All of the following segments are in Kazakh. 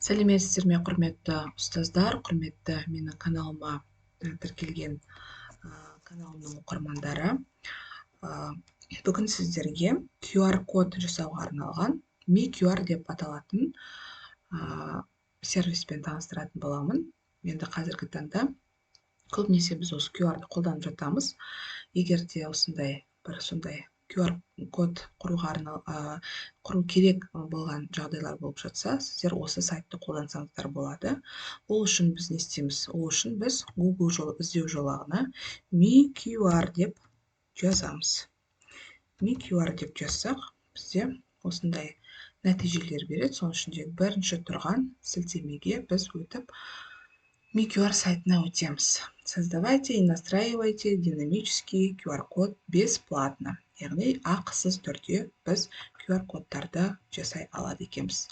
Сәлеметсіздер ме, құрметті ұстаздар, құрметті менің каналыма тіркелген каналымның оқырмандары! Бүгін сіздерге QR код жасауға арналған MiQR деп аталатын сервиспен таныстыратын боламын. Енді қазіргі таңда көбінесе біз осы QR-ды қолданып жатамыз. Егер де осындай бір сондай QR код құруға құру керек болған жағдайлар болып жатса, сіздер осы сайтты қолдансаңыздар болады. Ол үшін біз не істейміз? Ол үшін біз Google іздеу жолағына MiQR деп жазамыз. MiQR деп жазсақ, бізде осындай нәтижелер береді. Соның ішінде бірінші тұрған сілтемеге біз өтіп, MiQR сайтына өтеміз. Создавайте и настраивайте динамический QR-код бесплатно. Яғни ақысыз түрде біз QR кодтарды жасай алады екенбіз.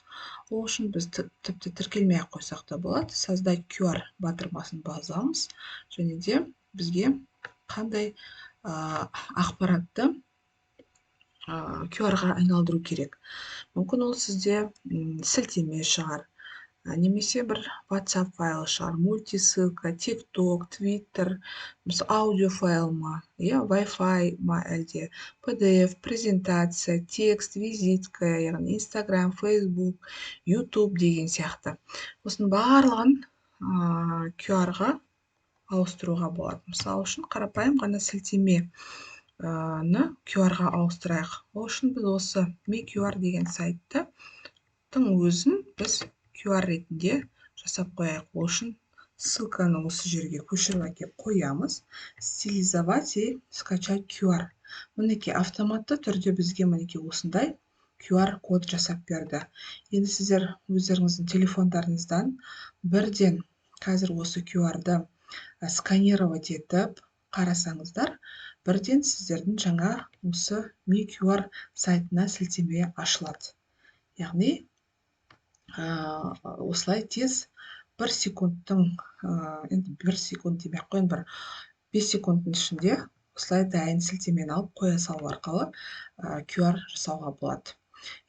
Ол үшін біз тіпті тіркелмей ақ қойсақ та болады. Создать QR батырмасын басамыз және де бізге қандай ақпаратты QR-ға айналдыру керек. Мүмкін, ол сізде сілтеме шығар, немесе бір WhatsApp файлы шығар, мультиссылка, TikTok, Twitter, мысалы, аудио файл ма, иә, Wi-Fi ма, әлде PDF, презентация, текст, визитка, яғни Instagram, Facebook, YouTube деген сияқты. Осының барлығын QR-ға ауыстыруға болады. Мысалы үшін, қарапайым ғана сілтемені QR-ға ауыстырайық. Ол үшін біз осы MiQR деген сайттың өзін біз QR ретінде жасап қояйық. Ол үшін ссылканы осы жерге көшіріп әкеліп қоямыз. Стилизовать и скачать QR. Мінекей, автоматты түрде бізге, мінекей, осындай QR код жасап берді. Енді сіздер өздеріңіздің телефондарыңыздан бірден қазір осы QR-ды сканировать етіп қарасаңыздар, бірден сіздердің жаңа осы MiQR сайтына сілтеме ашылады. Яғни осылай тез, бір секундтың, енді бір секунд демей ақ қояйын, бір 5 секундтың ішінде осылай дайын сілтемені алып қоя салу арқылы QR жасауға болады.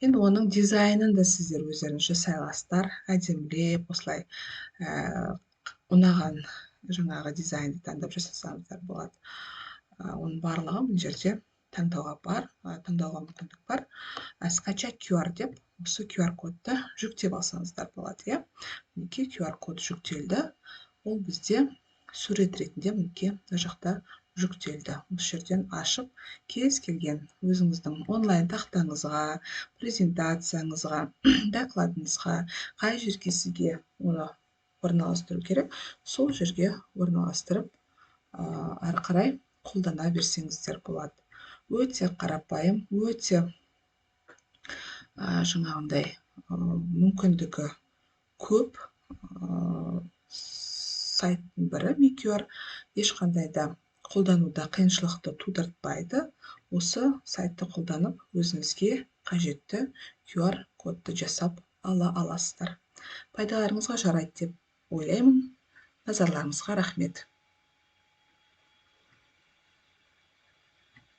Енді оның дизайнын да сіздер өздеріңіз жасай аласыздар, әдемілеп осылай ұнаған жаңағы дизайнды таңдап жасасаңыздар болады. Оның барлығы мына жерде таңдауға мүмкіндік бар. Скачать QR деп осы QR кодты жүктеп алсаңыздар болады, иә. Мінекей, QR код жүктелді. Ол бізде сурет ретінде, мінекей, мына жақта жүктелді. Осы жерден ашып, кез келген өзіңіздің онлайн тақтаңызға, презентацияңызға, докладыңызға, қай жерге сізге оны орналастыру керек, сол жерге орналастырып, ары қарай қолдана берсеңіздер болады. Өте қарапайым, өте жаңағындай мүмкіндігі көп сайттың бірі MiQR. Ешқандай да қолдануда қиыншылықты тудыртпайды. Осы сайтты қолданып, өзіңізге қажетті QR кодты жасап ала аласыздар. Пайдаларыңызға жарайды деп ойлаймын. Назарларыңызға рахмет.